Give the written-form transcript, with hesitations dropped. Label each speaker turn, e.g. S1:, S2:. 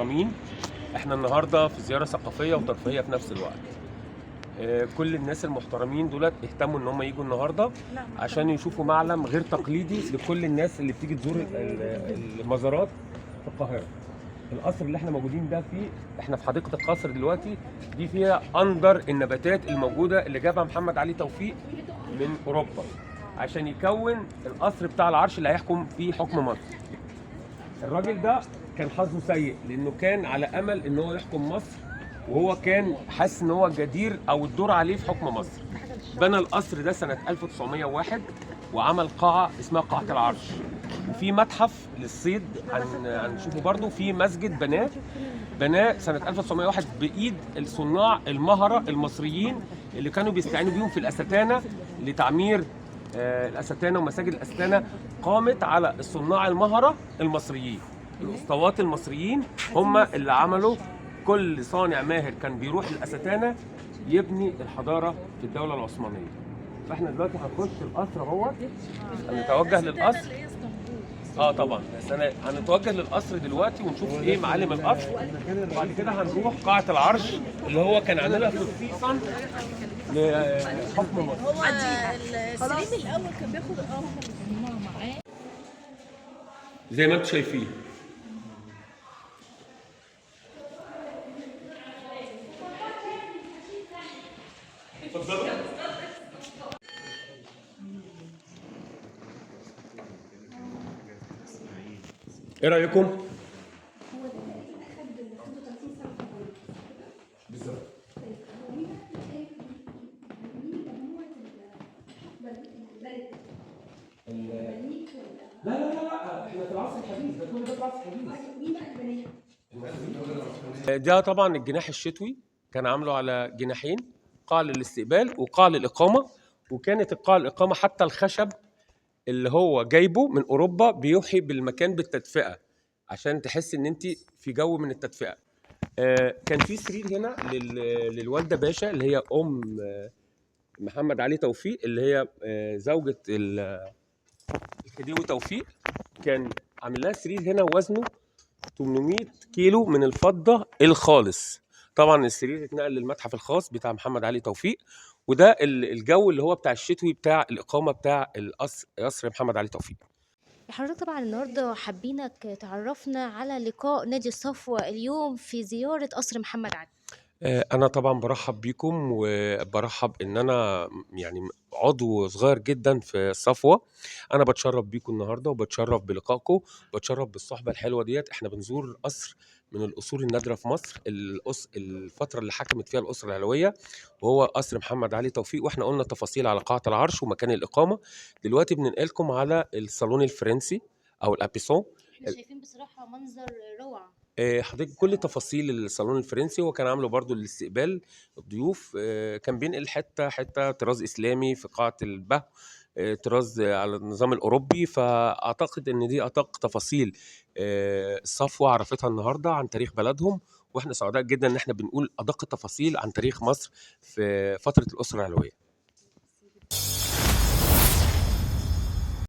S1: المحترمين. احنا النهارده في زيارة ثقافية وترفيهيه في نفس الوقت. كل الناس المحترمين دولت اهتموا ان هم يجوا النهارده عشان يشوفوا معلم غير تقليدي لكل الناس اللي بتيجي تزور المزارات في القاهرة. القصر اللي احنا موجودين ده فيه، احنا في حديقة القصر دلوقتي، دي فيها اندر النباتات الموجودة اللي جابها محمد علي توفيق من اوروبا عشان يكون القصر بتاع العرش اللي هيحكم فيه حكم مصر. الراجل ده كان حظه سيء لانه كان على امل ان هو يحكم مصر، وهو كان حاسس ان هو جدير او الدور عليه في حكم مصر. بنى القصر ده سنة 1901 وعمل قاعة اسمها قاعة العرش، وفي متحف للصيد هنشوفه برضه، في مسجد بناه سنة 1901 بايد الصناع المهره المصريين اللي كانوا بيستعينوا بيهم في الاستانه لتعمير الاستانه ومساجد الاستانه. قامت على الصناع المهره المصريين، الاسطوات المصريين هم اللي عملوا. كل صانع ماهر كان بيروح الاستانه يبني الحضارة في الدولة العثمانية. فاحنا دلوقتي هنخش القصر اهوت، هنتوجه للقصر. طبعا، بس انا هنتوجه للقصر دلوقتي ونشوف ايه معالم القصر، وبعد كده هنروح قاعة العرش اللي هو كان عاملها خصيصا لحكم مصر.
S2: هو السليم الاول كان بياخد معاه
S1: زي ما انتم شايفين. اتفضلوا. ايه رايكم؟
S3: هو ده تقريبا اخد 35 سنة في الغرب.
S1: بالظبط.
S3: طيب هو مين بقى مين مجموعة الحقبة البلد المماليك ولا
S1: لا لا لا لا، احنا في العصر الحديث، ده كل ده في العصر الحديث.
S3: مين بقى اللي بناها؟
S1: ده طبعا الجناح الشتوي كان عامله على جناحين، قاعة للاستقبال وقاعة للإقامة. وكانت القاعة للإقامة حتى الخشب اللي هو جايبه من أوروبا بيوحي بالمكان بالتدفئة عشان تحس إن أنت في جو من التدفئة. كان في سرير هنا للوالدة باشا اللي هي أم محمد علي توفيق، اللي هي زوجة الخديوي توفيق. كان عامل لها سرير هنا وزنه 800 كيلو من الفضة الخالص. طبعا السرير اتنقل للمتحف الخاص بتاع محمد علي توفيق، وده الجو اللي هو بتاع الشتوي بتاع الإقامة بتاع القصر، قصر محمد علي توفيق.
S4: حضرتك طبعا النهارده حابينك تعرفنا على لقاء نادي الصفوة اليوم في زيارة قصر محمد علي.
S1: أنا طبعا برحب بيكم، وبرحب إن أنا يعني عضو صغير جدا في الصفوة. أنا بتشرف بيكم النهاردة، وبتشرف بلقائكم، بتشرف بالصحبة الحلوة ديت. إحنا بنزور قصر من القصور النادرة في مصر، الفترة اللي حكمت فيها الأسرة العلوية، وهو قصر محمد علي توفيق. وإحنا قلنا تفاصيل على قاعة العرش ومكان الإقامة. دلوقتي بننقلكم على الصالون الفرنسي أو الأبيسون.
S4: احنا شايفين بصراحة منظر روعة.
S1: حضرتك كل تفاصيل الصالون الفرنسي هو كان عامله برضو للاستقبال الضيوف. كان بينقل حتة حتة، طراز إسلامي في قاعة البهو، طراز على النظام الأوروبي. فأعتقد إن دي أدق تفاصيل الصفوة عرفتها النهاردة عن تاريخ بلدهم، وإحنا سعداء جدا إن إحنا بنقول أدق التفاصيل عن تاريخ مصر في فترة الأسرة العلوية.